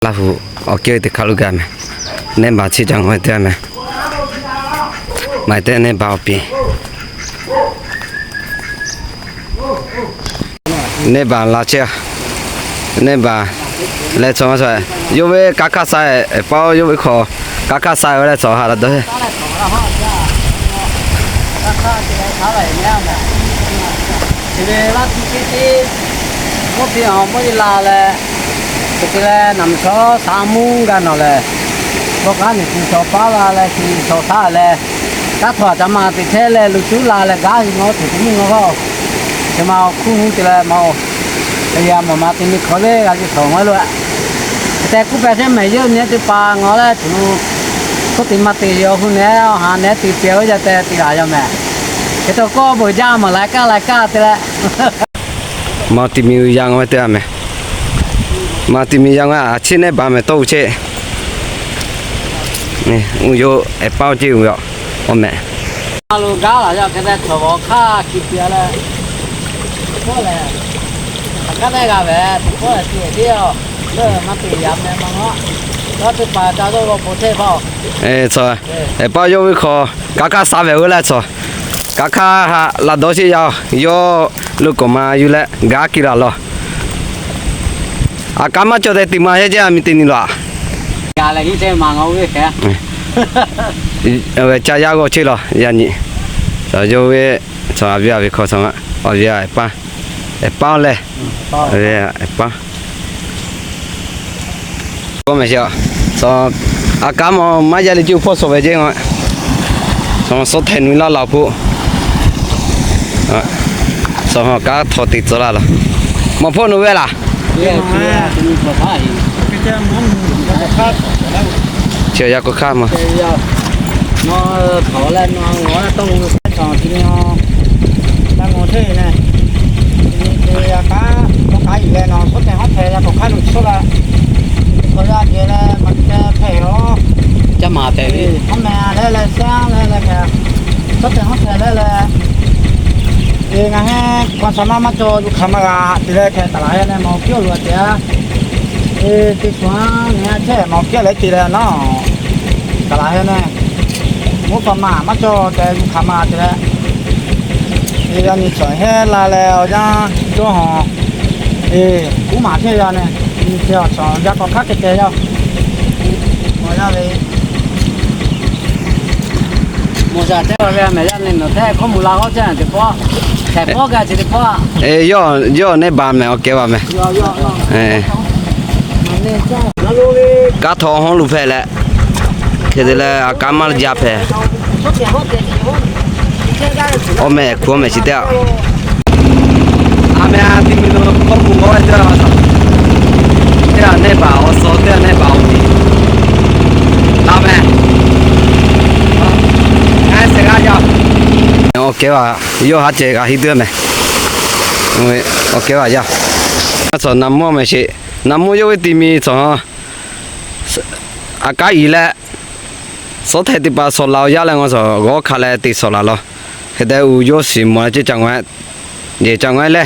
Lahu, oke, te kalu game. Nemba chi jang wa te me. Mai te nemba opi. Nemba la che. Nemba. Le chong sa. Yo we kaka sa e, pa yo we ko. Kaka sa we le chong ha la do. Kaka chi le sa le ne na. Chi le la chi chi. Mo pi ho mo la le. ເປັນແຕ່ນຳຊໍສາມມຸງກັນເນາະແລະ ພວກອັນນີ້ຊິຊໍປາລາແລະຊິຊໍສາແລະ ກະຖົວຈະມາຕິເທແລະ ລຸຈູລາແລະ ກະຊິງໍຖືກມີງໍເວົ້າ ຈະມາເອົາຄູ່ຮູ້ຕິແລມາເອົາ ພະຍາຍາມມາຕິມີຂໍເລກອາຍຸສອງຮ້ອຍໂລ ແຕ່ກູແປເທມໃຫ້ເຢີເນຍຕິປາງໍແລະ ຖືກຄົນຕິມາຕິເຍົພຸ້ນແນວ ຫາແນວຕິເປຍຢາແຕ່ຕິຫຼາຍຢາແມ່ ເຮັດໂຕກໍບໍ່ຢາມາຫຼາຍກະຫຼາຍກະຕິແລະ. Mau ti mi yang wa te ame. Mau ti mi yang wa a chi ne ba me to che. Ni u yo e pao chi u yo. O me. A lo ga la ya ke da to bo kha ki pia la. Ko le. Ka ne ga be. Ko le ti ti yo. Le ma ti ya me ma ngo. Lo ti pa ta do lo po te ba. E so. E pao yo wi ko. Ka ka sa be u la so. ກະຄາລະໂດຊິຍາວ ໂຍ ລູກກໍມາຢູ່ແລະ ກະກິລາລອ ອາກາມາຈໍແຕ່ຕິມາເຮັດຈະມີຕິນີລອ ກາລະຮີເຊມາງເອົາເວແຄ ເອີ ຈາຍາກໍເຊລອ ຍານີ ສາໂຍເວ ສາອາວິອາວິຂໍສາມາ ອາວິອາປາ ເອປາແລ ເອປາ ກໍແມ່ນເຊ ສອງ ອາກາມາ ມາຢາລີຈິວ ພໍສອບໄປເຈງ ສອງ ສອດແທນວິລາລາວຜູ້ ສອງ ກາທໍຕິດສລາລະ ມາພໍໂນເວລາ ເຊຍາກໍຂ້າມມາ ມາເຂົາແລະ ມາງໍຕ້ອງ ສອງ ທີ່ນີ້ ຕັ້ງໂອເທນະ ທີ່ນີ້ຄືອາການ ຕ້ອງການອີກແລ້ວເນາະ ສົດແທ້ຮອດແທ້ ຢາກຂອງຂ້າໜຶ່ງສົດລະ ຂໍຢາກເດລະ ມັນແຕ່ແທ້ເນາະ ຈະມາແທ້ນີ້ ເອີ ທຳແມ່ແລະ ແລະ ແຊງແລະ ແລະ ແລະ ສົດແທ້ຮອດແທ້ແລະ ແລະ ເອງາແຮກ ຄວາມສາມາດມາຈໍຢູ່ຄາມາລາ ທີ່ແລະ ແທ້ຕະຫຼາຍແນມອກກ່ຽວຫຼວດເດ ເອີ ຕິດສວນແນແທ້ມອກກ່ຽວແລະ ທີ່ແລະເນາະ ຕະຫຼາຍແນ ໝູ່ປະມາມາຈໍແຕ່ຢູ່ຄາມາແທ້ ເອີ ອັນນີ້ສອຍແຮລາແລ້ວ ຍາໂຈຫໍ ເອີ ກູມາເທຍາແນ ມີເທຍາສອນ ຢາກໍຄັກແຕ່ຍາ ບໍ່ຍາເລີຍ ໝູ່ຊາແທ້ແລ້ວແມ່ຍາເນນແທ້ ຄອມມູລາເຂົາຈະແຕ່ພໍ ແຕ່ພໍກະຈະໄດ້ພໍ ເອີ ຍໍ ຍໍໃນບານແມ່ ໂອເຄວ່າແມ່ ຍໍ ຍໍ ເອີ ກະທໍຫ້ອງລູແພແຫຼະ ເຮັດແລ້ວອາການມາລະຍາແພ ໂອແມ່ ຄົວແມ່ຊິແຕກ ອາແມ່ ອາຕິມິໂນ ຄອບຄົວເຈົ້າ ເຈົ້າແນ່ບ່າວ ໂຊເຈົ້າແນ່ບ່າວ ລາວແມ່ ງາຍເສຍງາຍ ໂອເຄວ່າ ໂຍ ຫາເຈກະຮີເຕືອນແມ່ ໂອເຄວ່າ ຍາ ສອນນຳໝໍແມ່ຊິ ນຳໝໍໂຍ ວິຕິມີສອນ ອາກາອີແລະ ໂສແທຕິປາໂສລາວຍາແລງໂສ ໂກຄາແລຕິໂສລາລອ ເຮັດແຕ່ອູໂຍຊິມໍເຈຈັງແວ ເຈຈັງແວແລ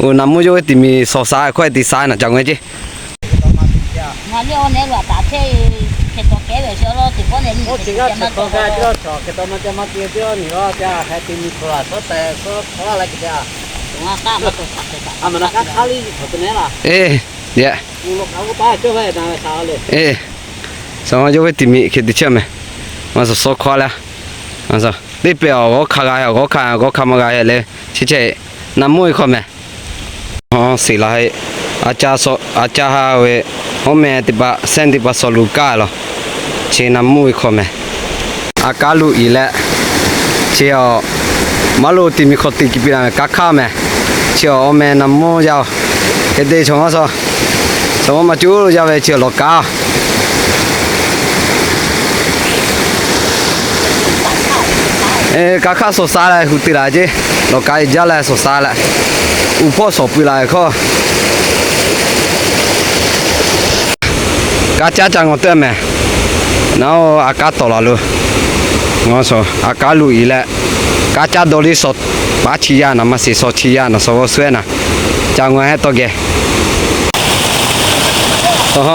ອູນຳໝູໂຍຕິມີໂສຊາ ແຄວຕິຊານະ ຈັງແວເຈ ເອ ເດ ເອ ສອງໂຍເວຕິມີເຄຕິເຊມ ມາສອ ໂຊຄວາລະ ມາສອ ຕິເປອ ໂກຄາກາຍ ໂກຄາ ໂກຄາມາກາຍເລ ຊິເຊ ນຳໝູອີຄອມແມ ອໍ ສີລາໄຮ ອາຈາໂຊ ອາຈາຮາເວ ໂຮແມຕິປະ ແຊນຕິປະ ໂຊລູກາລອ ເຊນຳໝູອີຄອມແມ ອາກາລຸອີແລ ເຊອ ມາລຸຕິມີໂຄຕິກິປິລາ ກາຄາແມ ເຊອ ໂອແມນຳໝູຢາວ ເອເດຊອງຊອ ສະມາມາຈູຢາເວເຊໂລກາ ເອ ກາຄາໂຊຊາລະ ຮຸຕິລາເຈ ໂລກາອີຢາລະໂຊຊາລະ ອຸໂພໂສປິລາເຄ ກາຈາຈັງໂອເຕີແມ ນາໂອ ອາກາໂຕລາລູ ງໍໂຊ ອາກາລຸອີແລ ກາຈາໂດລິໂສ ປາຊິຍານະ ມາຊິໂຊຊິຍານະ ໂຊໂວສວຍນະ ຈາງວາແຮໂຕເກ ໂອ້ໂຫ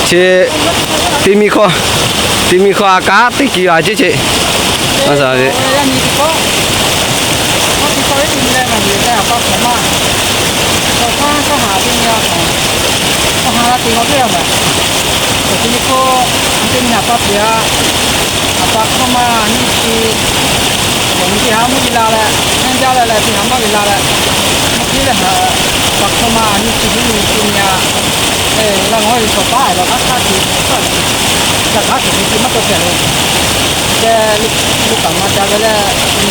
Ti mi kho, ti mi kho a ka ti ki a che che. Ma sa ve. Ē, ລະງອຍສະປາຍ ລະກະຄາທີ່ ລະກະທີ່ທີ່ມາຕົວແປເລີຍ ແຕ່ລູກກຳມາຈາກເວລາ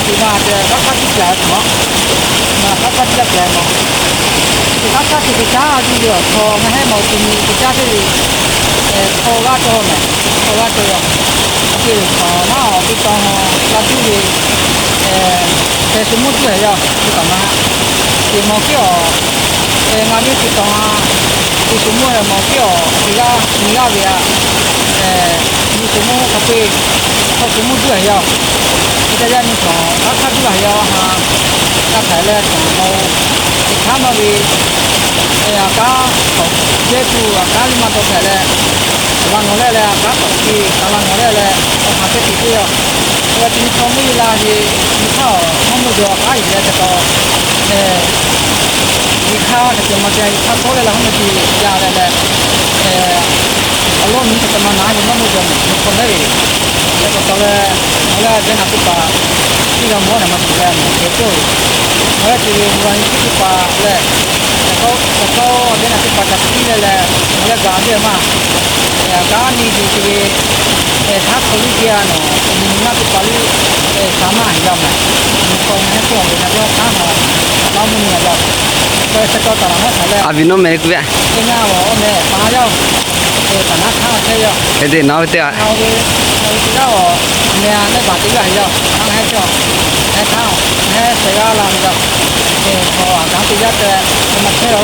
ທີ່ມາແຕ່ລະກະທີ່ແປເນາະ ລະກະທີ່ແປເນາະ ລະກະທີ່ຈາກທີ່ເຫຼືອພໍມາໃຫ້ເມົາທີ່ມີທີ່ຈາກທີ່ ເອີ ພໍວ່າໂຕແມ່ນ ເພາະວ່າໂຕ ທີ່ຂໍມາອອກຕິດຕໍ່ລາວທີ່ ເອີ ແຕ່ສົມມຸດເລີຍ ທີ່ກຳມາ ທີ່ເມົາກ່ຽວ ເອີ ງານນີ້ຕິດຕໍ່ມາ ທີ່ສົມມຸດເມົາກ່ຽວ ທີ່ລາ ທີ່ລາເວຍ ເອີ ມີສົມມຸດກະເປ ເຂົາສົມມຸດເລີຍ ທີ່ຈະຍານນີ້ກໍລາຄາທີ່ວ່າເຮົາຫາ ລາຄາແລກຂອງເຮົາ ທີ່ຖາມມາເວ ເອີ ອາກາ ເຈຕູ ອາກາ ຫຼື ມາຕົວແປແລະ ລາງເອົາແລ້ວ ແລະ ອາກາ ທີ່ກຳລັງເອົາແລ້ວ ແລະ ເອົາຫາເປັດຕິດຢູ່ ເພາະວ່າທີ່ມີຄວາມມີລາທີ່ມີຂ່າວ ເຮົາບໍ່ຢອກໄອ້ແລ້ວ ແຕ່ກໍ ເອີ ມີຂ່າວ ແຕ່ກໍມາແຕ່ງຂ່າວໂຕແລ້ວ ເຮົາບໍ່ຊິຢາກແລ້ວ ແລະ ເອີ ອາລົມນີ້ກໍຈະມາໜາຢູ່ ເຮົາບໍ່ຢອກທຸກຄົນໄດ້ ແລ້ວກໍຕອນແລກ ເຮົາແລ້ວເປັນອາທິບາ ທີ່ລາວບໍ່ໄດ້ມາດູແລເນາະ ເຮັດໂຕ ເຮົາແລ້ວທີ່ວ່າທີ່ປາແລະ ແຕ່ກໍ ແຕ່ກໍເປັນອາທິບາຈາກທີ່ແລ້ວ ແລ້ວກໍເດີນມາ ເອີ ການນີ້ທີ່ ເອີ ທັກໂຄລິເຈຍເນາະ ມີມາຕິປາລີ ເອີ ສາມາດຢາມ ມີຄວາມແຮງຕົວເນາະ ເຮົາຖາມວ່າເຮົາມີຫຍັງຢາກ ເອີ ສະເກົາຕະຫຼາດເຮົາສາແລ້ວ ອາວິໂນແມກເວຍ ເອີ ງາວ ເອີ ແມ່ປາຢາວ ເອີ ຕະໜາຄາເຊຍ ເຮັດເດນາວເຕຍ ເອົາເວ ເອົາເວຍາວ ແມ່ໃນບາດຕິກາຢາວ ທາງແຮເຊຍ ແຮທາວ ແຮເຊຍລາມຢາວ ເອີ ເພາະວ່າການຕິກາແຕ່ ມັນເຊຍ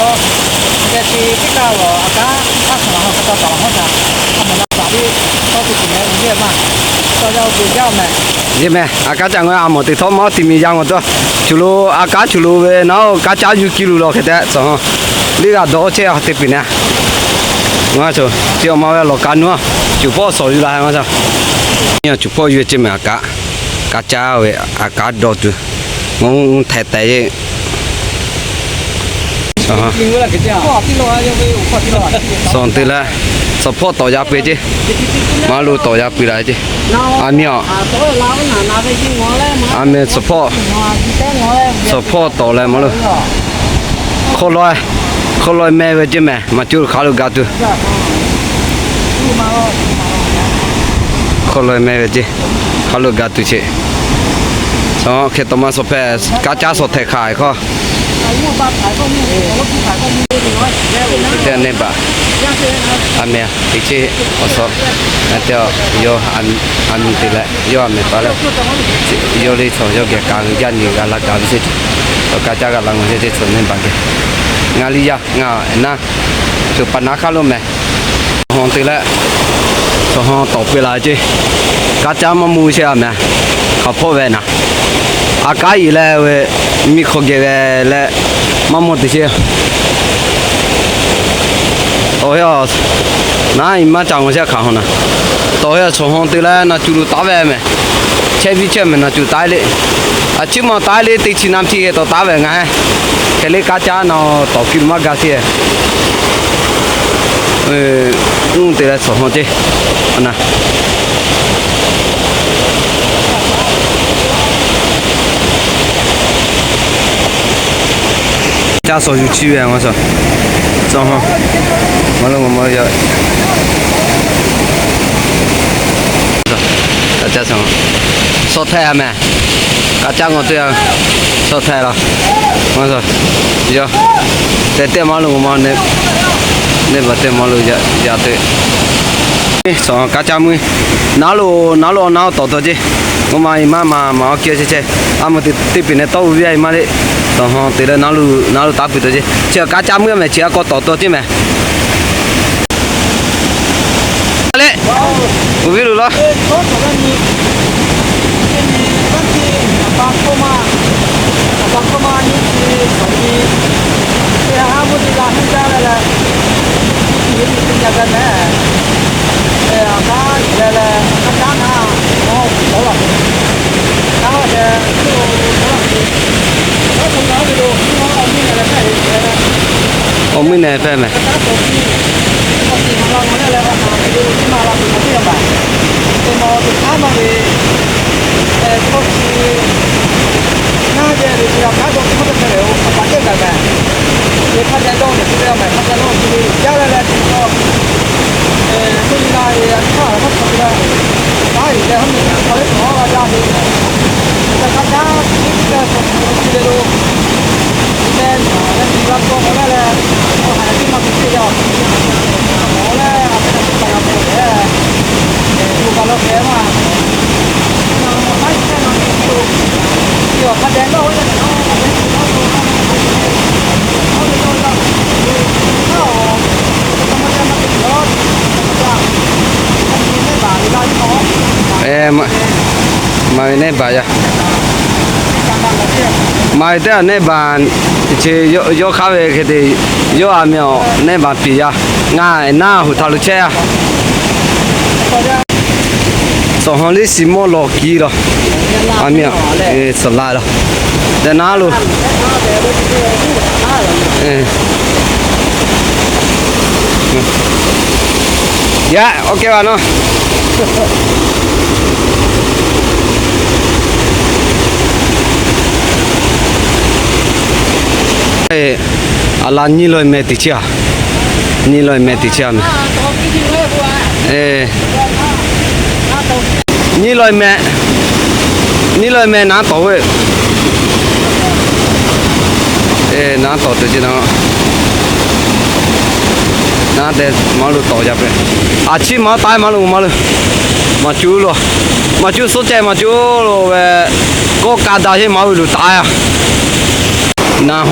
ແຕ່ທີ່ ທີ່ກ່າວ ອາການ ພາສາເຮົາກໍຕ້ອງເຮົາຈະທຳມະດາ ທີ່ເຂົາໄປກິນໃນໂຮງຮຽນມາ ກໍເຈົ້າເປັນເຈົ້າແມ່ ຍຽມແມ່ ອາການຈັງວ່າອາໝໍຕິທໍມເອົາຕິມີຢາງວ່າຕົວ ຊຸໂລ ອາການຊຸໂລເວນາວ ກາຈາຢູກິລູລອເຄແຕະ ສອງ ລິກາດໍເຊຍເຕປິນນະ ງາໂຊ ທີ່ອອກມາແວລອການົວ ຈຸພໍ້ສອນຢູ່ລາຍ ງາໂຊ ຍາຈຸພໍ້ຢູ່ເຈມອາກາ ກາຈາເວ ອາກາດອກຕຸ ງງແທ້ແຕ່ ສອງ ສອງ ຕື່ນລະ ສະເພາະຕໍ່ຢາປືເຈ ມາລູຕໍ່ຢາປືລາຍເຈ ອາມີອອ ອາມີສະເພາະ ສະເພາະຕໍ່ແລະມາລູ ໂຄລອຍ ໂຄລອຍແມ່ເວເຈແມ່ ມາຈຸຄາລູກາຕູ ໂຄລອຍແມ່ເວເຈ ຄາລູກາຕູເຈ ສອງ ເຂດຕໍ່ມາສອບແພ ກາຈາສອດແທກຂາຍຂໍ ເຕເນບາ ອາເມ ຕິເຊ ອອສ ອາເຕ ໂຍ ອາ ອາມິນຕິແລ ໂຍ ອາເມຕາແລ ໂຍ ລິຊອ ໂຍ ເກກາງ ຍານີ ກາລາກາ ວິເສດ ກາຈາກາລັງ ເຊ ເຊ ໂຊ ເນບາເກ ງາລິຍາ ງາ ນາ ສຸປະນາຄາລົມແມ ຮອງຕື່ແລ ສອງຮອງຕໍ່ເວລາເຈ ກາຈາມາມູເຊອາແມ ເຂົາໂພແວນະ ອາກາອີແລເວ ມີໂຄເກແວແລ ມາໝົດຕິເຊ ໂອເຮ ນາຍມາຈາງໂອເຊຄາຮອນນະ ໂຕເຮ ສອງຮອງຕື່ແລ ນາຈູລູຕາແວແມ ແຊວິເຊມນາຈູຕາຍເລ ອາຊິມອຕາຍເລ ຕິຊິນຳທີເອໂຕຕາແວງາຍ ແຄເລກາຈານອຕອກິນມາກາເຊ ເອີ ອຸງເຕລະສອງເຈ ອັນນະ ຈາສອງຢູ່ທີ່ແວງວ່າຊະ ສອງ ມາລົງມາຢາ ກະຈະສອງ ສອດແທ້ແມ່ ກະຈະງົນຕົວ ສອດແທ້ລະ ມາຊະ ເຢາ ແຕ່ເຕມາລົງມາເນ ເນບາເຕມາລົງຢາ ຢາເຕ ສອງ ກະຈະມື ນາໂລ ນາໂລ ນາໂລ ຕໍ່ຕົວຈິ ໂອມາ ມາ ມາ ມາ ໂອເຄ ເຊ ເຊ ອາ ມາ ຕິ ຕິປິເນ ໂຕ ວີໄອ ມາເລ ສອງ ເຕເລ ນາໂລ ນາໂລ ຕາປິຕົວຈິ ເຊ ກະຈະມືແມ່ ເຊ ກໍຕໍ່ຕົວຈິແມ່ ເລ ບໍ່ວິລຸລະ ປາກໂຄມາ ປາກໂຄມາ ນີ້ຄື ສອງ ທີ່ ທີ່ຫາບໍ່ໄດ້ລານຈາແລ້ວ ທີ່ເຫັນເປັນຢ່າງນັ້ນແຫຼະ Ôm mưn nè phai mè. Eh, ma, ma ne ba ya. Ma te ne ba, che yo, yo kha ve ke te, yo a myo, ne ba pi ya. Nga na hu tha lu che ya. So hon li si mo lo ki lo. A myo, eh, so la lo. De na lo. Eh. Ya, okay ba no. Eh, a la ni lo me ti chia. Ni lo me ti chia me. Eh. Ni lo me, ni lo me na to we. Eh, na to te chi na. Na te ma lu to ya pe. A chi ma tai ma lu ma lu. Ma chu lo. Ma chu so che ma chu lo we. Ko ka da he ma lu ta ya. ນາໂຮ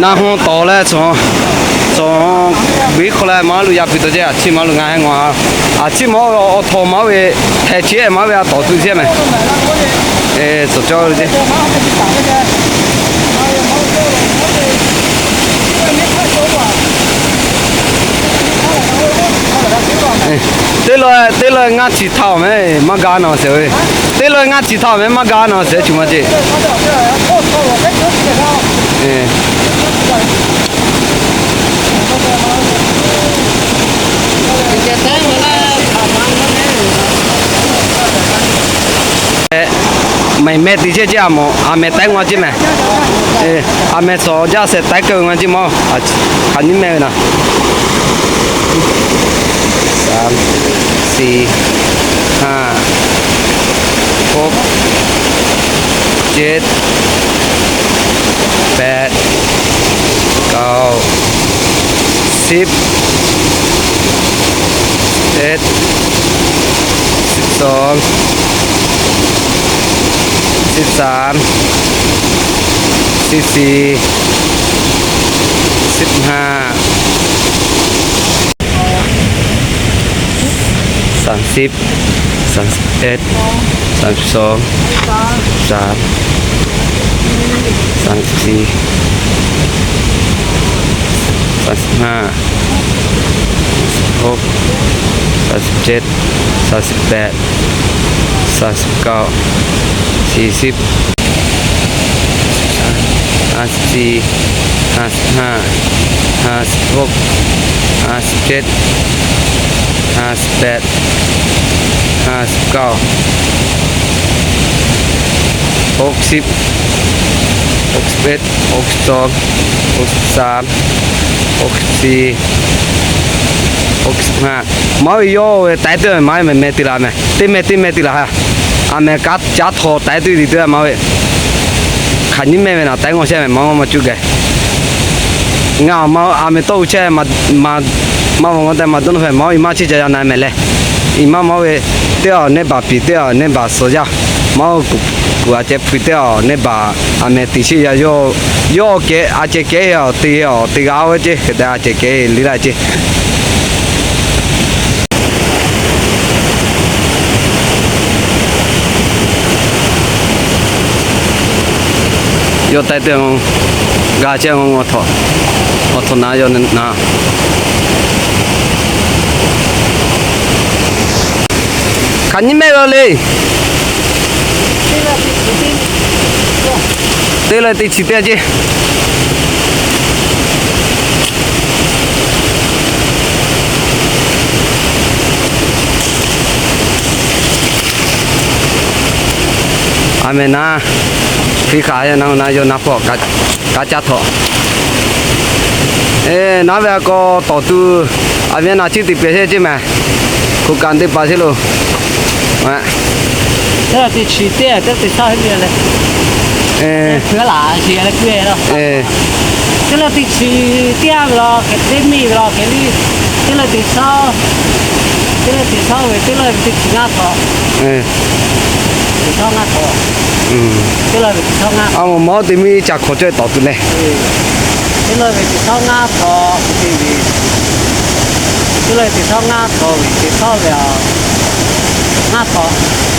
ນາໂຮຕໍ່ແລະ ສອງ ສອງ ບິໂຄແລະ ມາລຸຢາປິໂຕເຈ ອາຊີມາລຸງາແຮງວ່າ ອາຊີມາໂອໂທມາເວ ແທເຊມາເວ ອາຕໍ່ຕຸເຊມ ເອ ສະຈອເຈ ເຕລອຍ ເຕລອຍງາຊີ Thao me ma ga na se we. Te lo nga chi thao me ma ga na se chu ma che. Eh. Eh, mai me ti che che amo, a me tai ngwa che me. Eh, a me so ja se tai ke ngwa che mo. A chi, ka ni me na. ສາມ ສີ່ ຫ້າ ຫົກ ເຈັດ ແປດ ເກົ້າ ສິບ ສິບເອັດ ສິບສອງ ສິບສາມ ສິບສີ່ ສິບຫ້າ ສາມສິບ ສາມສິບເອັດ ສາມສິບສອງ ສາມ ສາມສິບສີ່ ສາມສິບຫ້າ ສາມສິບຫົກ ສາມສິບເຈັດ ສາມສິບແປດ ສາມສິບເກົ້າ ສີ່ສິບ ຫ້າສິບສີ່ ຫ້າສິບຫ້າ ຫ້າສິບຫົກ ຫ້າສິບເຈັດ ຫ້າສິບແປດ ຫ້າສິບເກົ້າ ຫົກສິບ ຫົກສິບເອັດ ຫົກສິບສອງ ຫົກສິບສາມ ຫົກສິບສີ່ ຫົກສິບຫ້າ ມາໂຍ ແຕ່ເຕີມາແມ່ ແມ່ຕິລາແມ່ ຕິແມ່ ຕິແມ່ຕິລາ ອາແມ່ກັດຈັດໂທແຕ່ຕຸດີເຕີມາເວ ຂະຍິມແມ່ແມ່ນະ ແຕ່ງໂງແຊແມ່ ມາ ມາຈຸແກ ງາມາ ອາແມ່ໂຕອຸແຊ ມາ ມາ ມາ ງອແຕ່ມາ ໂຕນແຟ ມາ ອີມາຊິຈະຍານາແມ່ແລ ອີມາ ມາເວ ເຕອ ເນບາປີ ເຕອ ເນບາໂຊຍາ ມາ ກູ ກູອາເຈັບ ປີ ເຕອ ເນບາ ອາແມ່ຕິຊິຍາໂຍ ໂຍເກ ອາເຈເກ ເອ ຕິ ເອ ຕິກາເວເຈ ເກ ແຕ່ອາເຈເກ ລີລາເຈ ໂຍໄຕເຕີງ ກາເຈງ ອອໂທ ອອໂທນາໂຍນາ ຄັນນີ້ແມ່ນເລີຍ. Tê lơi tê chỉ tê chứ. A me na, phi kha ya na na yo na pho ka, ka cha tho. Ê, na ve ko to tu, a ve na chi ti pe se chi ma. Khu kan ti pa se lo. Wa. Tê lơi tê chỉ tê, tê lơi tê sao hết miệng này. Ê. Phứa là chỉ là quê đó. Ê. Tê lơi tê chỉ tê lo, cái tê mi lo, cái li. Tê lơi tê sao. Tê lơi tê sao về, tê lơi tê chỉ ngã tho. Ê. Tê sao ngã tho. Ừm. Tê lơi tê sao ngã. A mo mo tê mi cha kho choi to tu ne. Ê. Tê lơi tê sao ngã tho. Tê mi. Tê lơi tê sao ngã tho, tê sao về. Ngã tho.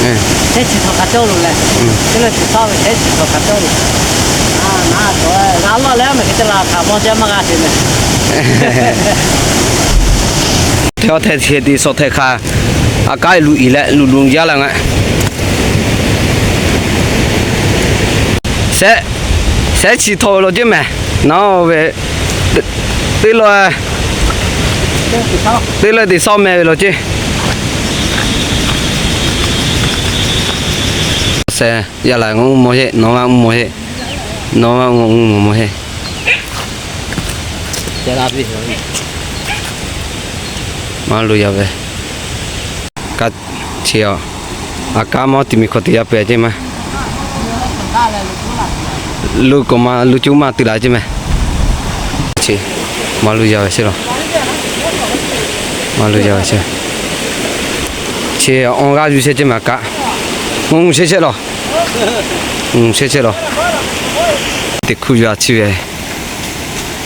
Ê. Tê chỉ tho cả châu luôn lẹ. Ừm. Tê lơi tê sao về, tê chỉ tho cả châu luôn. À, ngã tho. Ngã lo lẹ, mẹ cái tê là thả mo che mà ngã thế này. Theo thế thì đi so thế kha. ອາກາດລຸອີກແລ້ວ ລຸລົງຢາກແລ້ວງະ ແຊະ ແຊະຊິໂທໂລຈິແມ ນອເວ ຕິໂລ ຕິໂລຕິຊອມແມເວໂລຈິ ແຊ ຢາກແລ້ວ ງູໂມເຮ ນອວາງູໂມເຮ ນອວາງູໂມເຮ ມາລຸຍາເວ ກະເຊຍ ອາກາມອດຕິມີຄົນຕິຍາເປຈິມາ ລຸກກໍມາ ລຸຈຸມາຕິລາຈິມາ ເຊ ມາລຸຍາເວເຊໂລ ມາລຸຍາເວເຊ ເຊອອງລາຢູເຊຈິມາກະ ງຸງເຊເຊໂລ ງຸງເຊເຊໂລ ຕິຄຸຍາຊີເວ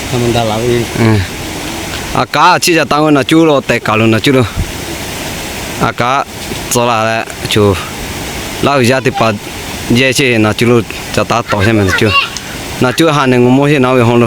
ທຳມະດາລາວເອງ ອາກາຊິຈະຕາງນາຈູໂລ ແຕ່ກາລຸນາຈູໂລ ອາກາ ໂຊລາແລະ ຈູ ລາວຢາຕິປາເຢເຊນາຈູລຸຈະຕາໂຕເຊແມນນາຈູ ນາຈູຫາເນງໂມເຮນາເວໂຮໂລ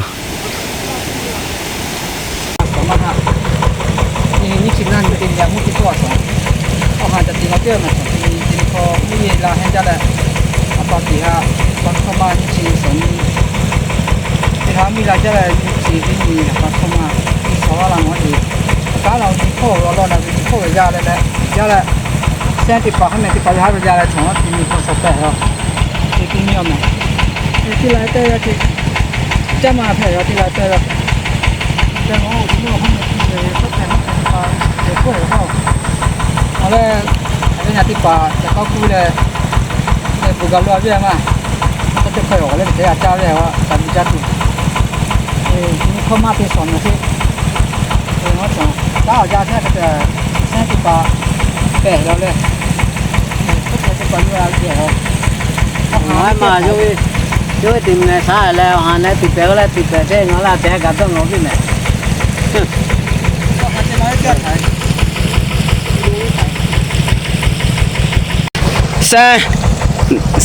ແຊ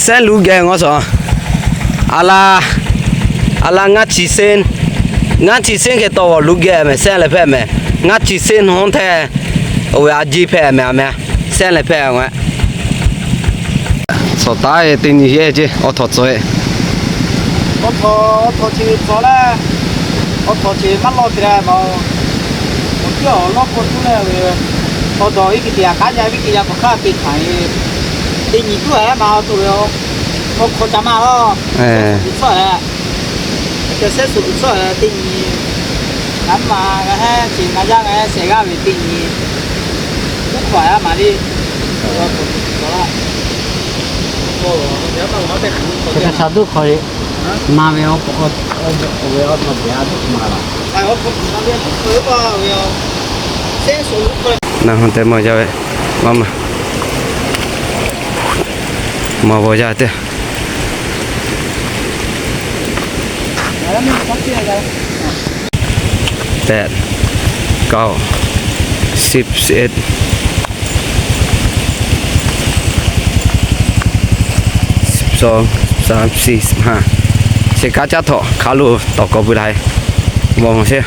ແຊລູແກງອສ ອາລາ ອາລາງາດຊີເຊນ ງາດຊີເຊນເຂດຕໍ່ວໍລູແກແມ ແຊແລແພແມ ງາດຊີເຊນຮອນແທ ໂອເວອາຈີແພແມແມ ແຊແລແພແມ ສອຕາຍຕິນິເຍຈິ ອອທອຊອຍ ອອທອ ອອທອຊີວິດຊອລາ ອອທອຊີມາລໍກິລາມາ ມາເກີອລອກຄົນຜູ້ແລເວ ອອທອວິກິຕິຍາການຍາວິກິຍາປະຄາຕິໄຂ ຕິນິຕົວແອມາຕົວ ອອທອຈາມາລໍ ເອີ ຊອຍແອ ຈະເສດສຸດຊອຍແອຕິງນີ້ ນ້ຳມາກະແຮຈິງອາຍາກະແຮເຊກາເວຕິງນີ້ ທຸກຂວາຍອາມາລີ ໂອ້ ດຽວຕ້ອງເອົາແຕ່ ເອກະສານທຸກຂ້ອຍ ມາແວວ ເວວ ມາແວວ ມາລະ ໄປເອົາ ມາເວວ ເຊສຸ ນາງຫັ້ນແຕ່ມາຢາເວ ມາ ມາ ມາບໍ່ຢາເຕ ແປດ ເກົ້າ ສິບ ສິບເອັດ ສິບສອງ ສິບສາມ ສິບສີ່ ສິບຫ້າ ເຊກາຈາເທາະ ຄາລູ ຕໍ່ກໍບໍ່ໄດ້ ບໍ່ເຊ ກ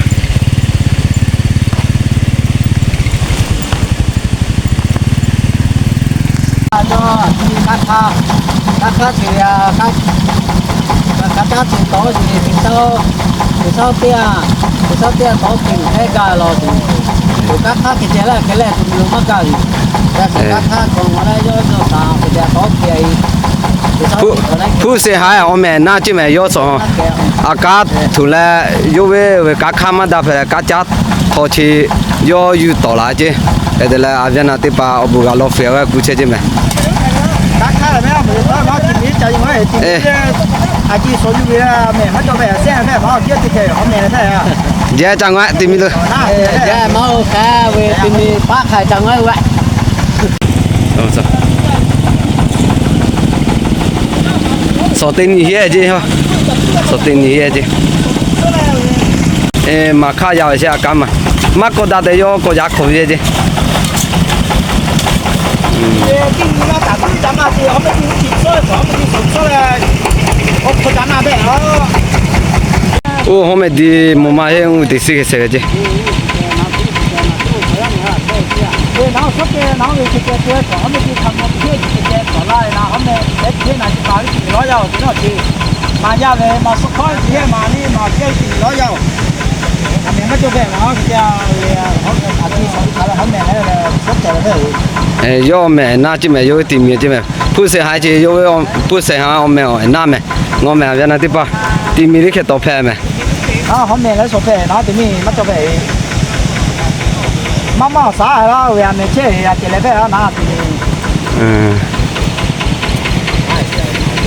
າທາ ກາທາເຊຍ ກາ Kaka tsi tawh tsi tawh, tsi tawh tia, tsi tawh tia tawh king he ga lo tsi. Kaka ke che la ke le tu lu ma ga li. Ya se kaka ko mo la yo so sa ke ya tawh tia i. ຜູ້ເສຍຫາຍເອົາແມ່ນາຈິແມ່ນໂຍສອງ ອາກາດທຸແລໂຍເວເວກາຄາມາດາເພລະກາຈັດ ໂທຊີໂຍຢູ່ຕໍ່ລາເຈ ເອເດລະອາວຽນາຕິປາອອບບຸກາໂລເຟຍເວກູເຊຈິແມ ເຈຈັງຫວະຕິມີເລີຍ ເຈມາໂອຄາເວຕິມີປາຂາຍຈັງຫວະເວ ສອງຕີນເຮເຈ ສອງຕີນເຮເຈ ເອ ມາຂາຍາວເຊອາກາມາ ມາໂກດາເຕໂຍໂກຢາໂຄເວເຈ ໂອ້ ໂຮເມດີໂມມາເຮງອຸຕິຊິເຄເຊເຈ ເອີ ໂຍແມ່ນາຈິແມ່ ໂຍຕິມີຈິແມ່ ຜູ້ເສຍຫາຍຈິໂຍ ຜູ້ເສຍຫາຍເອົາແມ່ນາແມ່ ງໍແມ່ວຽນາຕິປາ ຕິມີລິເຄໂຕແພແມ່ ເນາະ ເຮົາແມ່ນແລ້ວໂສແພເນາະ ຕິມີມາໂຕແພ ມາມາສາລາວເວຍແມ່ເຊຍເຈເລແພນາຕິມີ ເ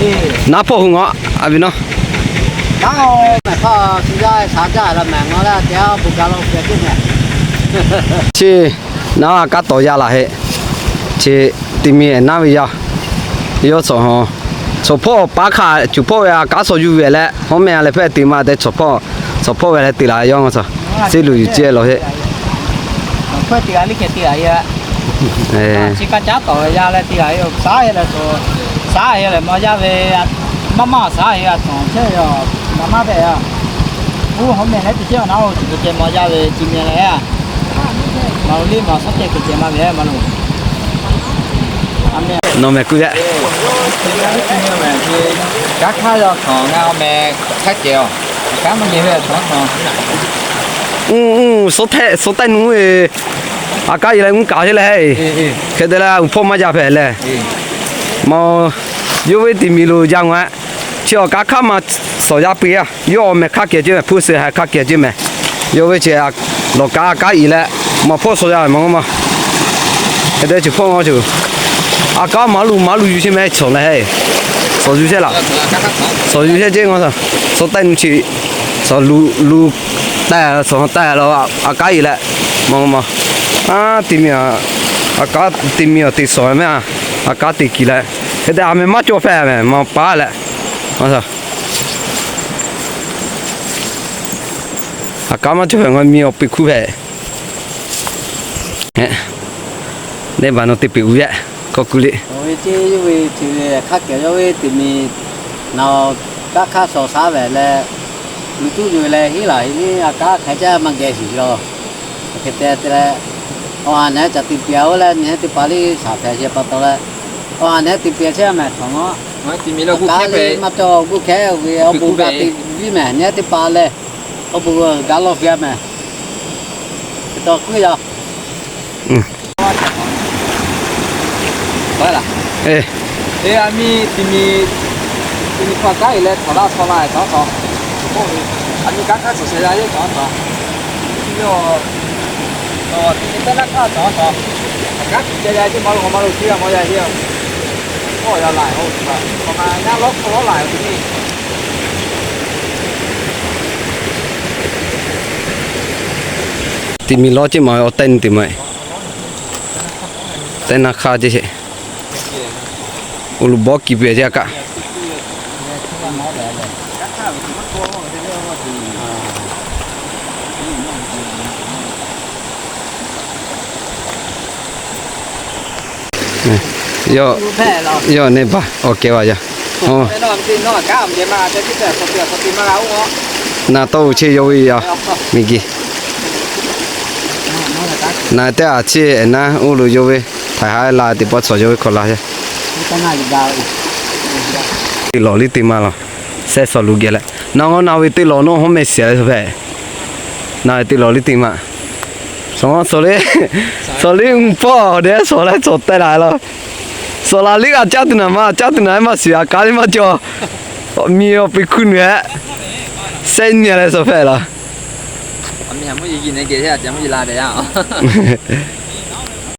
ອີ ນາໂພຫຸງເນາະ ອາວິເນາະ ນາໂອ ແມ່ພໍ່ຊິຍາຍສາຈາລະແມ່ງໍລະແຈວບຸກາໂລເຟຍຈຸແມ່ ຊິ ນາອາກາໂຕຍາລາເຮ ຊິ ຕິມີແອນນາວິຍາ ໂຍໂສໂຮ ໂສໂພປາຄາຈຸໂພເວອາກາໂສຢູເວແລ ໂຮແມເລເພຕິມາເຕໂສໂພ ໂສໂພເວແລຕິລາຍອງໂສ ຊິລຸຍເຈໂລເຮ ເພຕິອາລິເຄຕິອາຍະ ເອ ຊິກາຈາໂຕຍາແລຕິອາຍະ ສາເຮລະໂສ ສາເຮລະມາຍາເວ ມາມາສາເຮລະໂສ ເຊຍອ ມາມາເບຍ ໂອ ໂຮແມເລຕິເຈນາໂອ ຊິເຈມາຍາເວ ຈິເມເລ ມາລູລີມາສະເຕກເຈມາເວມາລູ ອາເມນ ໂນແມກຸຍະ ກາຄາລອຂອງງາວແມຄາເຈວ ກາມາເກເວທອງ ອື ອື ໂສແທ ໂສແຕນູເອ ອາກາອີແລງກາເຮລະເຮ ເຄເດລາອຸໂພມາຍາເພແລ ມາ ໂຍເວຕິມີໂລຢາງວະ ເຊອກາຄາມາ ສອຍາປີອະ ໂຍແມຄາເກຈິແມ ຜູ້ເສຍຫາຍຄາເກຈິແມ ໂຍເວເຊອາ ໂລກາອາກາອີແລ ມາໂພສອຍາມາ ມາ ເດຈະໂພງເອົາຈຸ ອາກາມາລູມາລູຢູ່ເຊແມ ສອນແລເຮ ສອນຢູ່ເຊລະ ສອນຢູ່ເຊເຈງອ ສອນແຕນູຊິ ສອນລູລູແຕ ສອນແຕລະອາກາອີແລ ມາ ມາ ອາ ຕິມີອາ ອາກາຕິມີອາຕິສອຍແມ ອາກາຕິກິແລ ເຄເດອາແມມາໂຈແຟແມ ມາປາແລ ມາ ອາກາມາຈະແພງມີອອກໄປຄູແພ ເນບານອກຕິໄປອຸແຍະ ກໍກຸລິ ໂອເວຈິຢູ່ເວຈິເວຄາເກຍເວຕິມີນາວກາຄາຊໍສາແວແລ ອຸຕຸຢູ່ແລຫິລາຫິນີອາກາໄຄຈະມັງເກຫິໂລ ເຄເຕເຕແລ ອອນແນຈະຕິປຽວແລເນຕິປາລີສາແພເຊປະໂຕແລ ອອນແນຕິປຽວເຊແມຂອງ ມາຕິມີລະກຸແຄເປ ມາໂຕກຸແຄເວອບຸກາຕິວິແມເນຕິປາເລ ອະ ໂບ ກາໂລເຟຍແມ ໂຕຄຸຍອະ ອືມ ໄປລະ ເອ ເອ ອາມີ ຕິມີ ຕິມີຄວາມໃກ້ແລະ ທະລາທະລາຍ ສອງສອງ ໂອ້ຍ ອາມີການຄ້າເສຍຫາຍ ສອງສອງ ໂຍ ໂຕ ຕິມີແຕ່ລາຄາ ສອງສອງ ການເສຍຫາຍ ມາລົງ ມາລົງເຊຍ ມາຢາເຊຍ ໂອ້ຍ ຫຼາຍ ໂອ້ຍ ປະມານ ຍາລອກ ໂອ້ ຫຼາຍ ທີ່ນີ້ Ti mi lo ti mai o ten ti mai. Ten a ka ti se. O lu bo ki pe ti a ka. Yo, yo ne pa, o ke wa ya. O. Na to che yo ya. Miki. Na te a che na u lu yo we. Thai hai la ti po so yo we ko la ya. Ti lo li ti ma lo. Sê sò lu gê lé. Nau ngô nau wê tê lò nô hô mê siê lé sô phè. Nau wê tê lò li tî mă. Sô ngô sô lê. Sô lê ung pô đê sô lé sô tê lai lô. Sô la li a chă tơ nă mă, a chă tơ nă mă siê a ka li mă chô. Mi ơ pê khun wê. Sê miê lé sô phè lô. A mi ha mô yi gin nê gê chê a chă mô yi la đê yao.